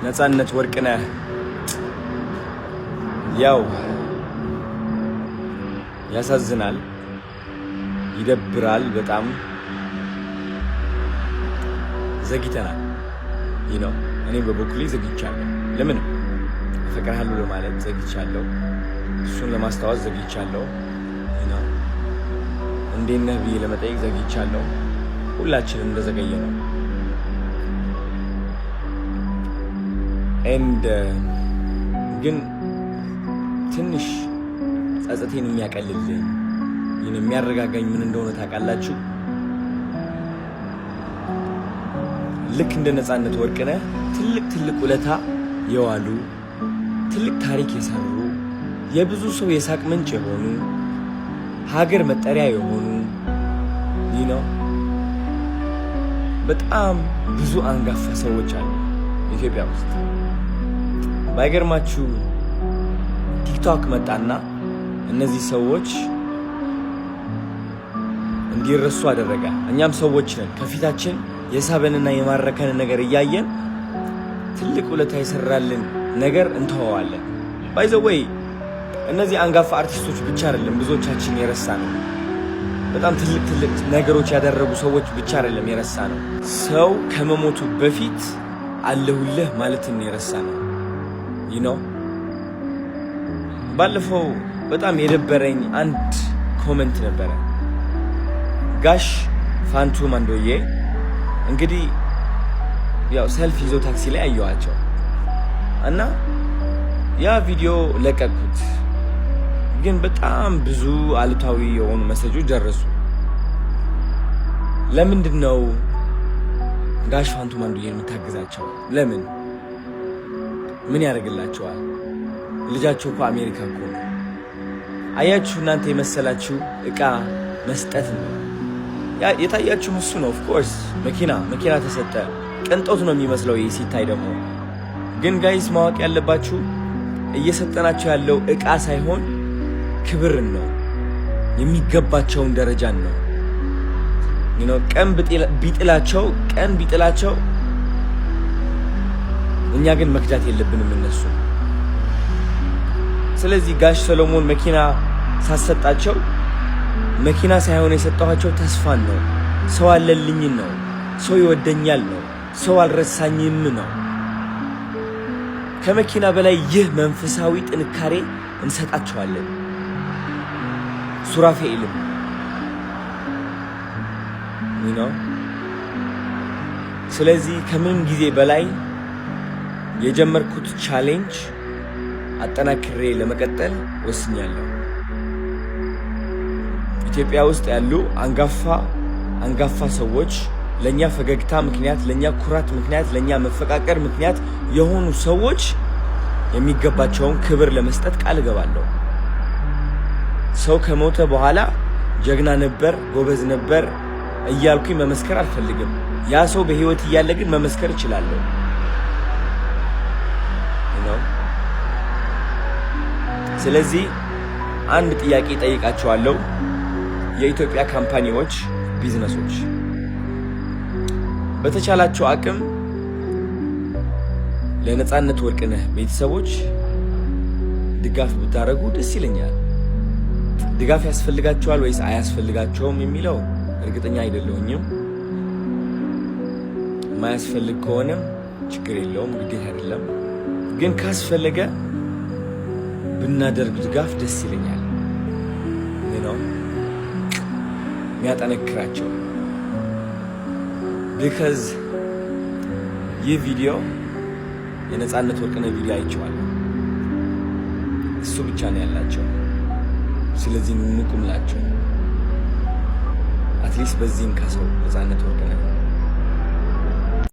ነፃነት ወርቅነህ ያው ያሳዝናል፣ ይደብራል። በጣም ዘግይተናል። እኔ በበኩሌ ዘግይቻለሁ። ለምን አፈቅርሃለሁ ለማለት ዘግይቻለሁ። እሱን ለማስታወስ ዘግይቻለሁ። እንዴት ነህ ብዬ ለመጠየቅ ዘግይቻለሁ። ሁላችንም እንደዘገየ ነው። And ግን ትንሽ ጸጸቴን የሚያቀልልኝ፣ ይህን የሚያረጋጋኝ ምን እንደሆነ ታውቃላችሁ? ልክ እንደ ነፃነት ወርቅነህ ትልቅ ትልቅ ውለታ የዋሉ፣ ትልቅ ታሪክ የሰሩ፣ የብዙ ሰው የሳቅ ምንጭ የሆኑ፣ ሀገር መጠሪያ የሆኑ ነው። በጣም ብዙ አንጋፋ ሰዎች አሉ ኢትዮጵያ ውስጥ። ባይገርማችሁ ቲክቶክ መጣና እነዚህ ሰዎች እንዲረሱ አደረገ። እኛም ሰዎች ነን። ከፊታችን የሳበንና የማረከን ነገር እያየን ትልቅ ውለታ የሰራልን ነገር እንተወዋለን። By the way፣ እነዚህ አንጋፋ አርቲስቶች ብቻ አይደለም ብዙዎቻችን የረሳነው። በጣም ትልቅ ትልቅ ነገሮች ያደረጉ ሰዎች ብቻ አይደለም የረሳነው። ሰው ከመሞቱ በፊት አለሁልህ ማለትን የረሳነው። ባለፈው በጣም የደበረኝ አንድ comment ነበረ። ጋሽ ፋንቱ ማንዶዬ እንግዲህ ያው ሰልፍ ይዘው ታክሲ ላይ አየኋቸው እና ያ ቪዲዮ ለቀቅኩት። ግን በጣም ብዙ አሉታዊ የሆኑ መሰጆች ደረሱ። ለምንድን ነው ጋሽ ፋንቱ ማንዶዬን የምታግዛቸው? ለምን? ምን ያደርግላቸዋል? ልጃቸው እኮ አሜሪካ እኮ ነው። አያችሁ፣ እናንተ የመሰላችሁ እቃ መስጠት ነው የታያችሁ፣ እሱ ነው። Of course መኪና ተሰጠ፣ ቅንጦት ነው የሚመስለው ይህ ሲታይ ደግሞ። ግን guys፣ ማወቅ ያለባችሁ እየሰጠናቸው ያለው እቃ ሳይሆን ክብርን ነው፣ የሚገባቸውን ደረጃን ነው። ቀን ቢጥላቸው እኛ ግን መክዳት የለብንም እነሱ። ስለዚህ ጋሽ ሰሎሞን መኪና ሳሰጣቸው መኪና ሳይሆን የሰጠኋቸው ተስፋን ነው። ሰው አለልኝን ነው። ሰው ይወደኛል ነው። ሰው አልረሳኝም ነው። ከመኪና በላይ ይህ መንፈሳዊ ጥንካሬ እንሰጣቸዋለን። ሱራፌኤልም። ስለዚህ ከምንም ጊዜ በላይ የጀመርኩት challenge አጠናክሬ ለመቀጠል ወስኛለሁ። ኢትዮጵያ ውስጥ ያሉ አንጋፋ አንጋፋ ሰዎች፣ ለእኛ ፈገግታ ምክንያት፣ ለእኛ ኩራት ምክንያት፣ ለእኛ መፈቃቀር ምክንያት የሆኑ ሰዎች የሚገባቸውን ክብር ለመስጠት ቃል እገባለሁ። ሰው ከሞተ በኋላ ጀግና ነበር፣ ጎበዝ ነበር እያልኩኝ መመስከር አልፈልግም። ያ ሰው በህይወት እያለ ግን መመስከር እችላለሁ ነው። ስለዚህ አንድ ጥያቄ ጠይቃቸዋለሁ። የኢትዮጵያ company ዎች፣ ቢዝነሶች በተቻላቸው አቅም ለነፃነት ወርቅነህ ቤተሰቦች ድጋፍ ብታደርጉ ደስ ይለኛል። ድጋፍ ያስፈልጋቸዋል ወይስ አያስፈልጋቸውም የሚለው እርግጠኛ አይደለሁኝም። የማያስፈልግ ከሆነም ችግር የለውም፣ ግዴታ አይደለም። ግን ካስፈለገ ብናደርግ ድጋፍ ደስ ይለኛል ነው የሚያጠነክራቸው። Because ይህ ቪዲዮ የነፃነት ወርቅነህ ቪዲዮ አይቼዋለሁ። እሱ ብቻ ነው ያላቸው። ስለዚህ እንቁምላቸው። At least በዚህም ካሰው ነፃነት ወርቅነህ።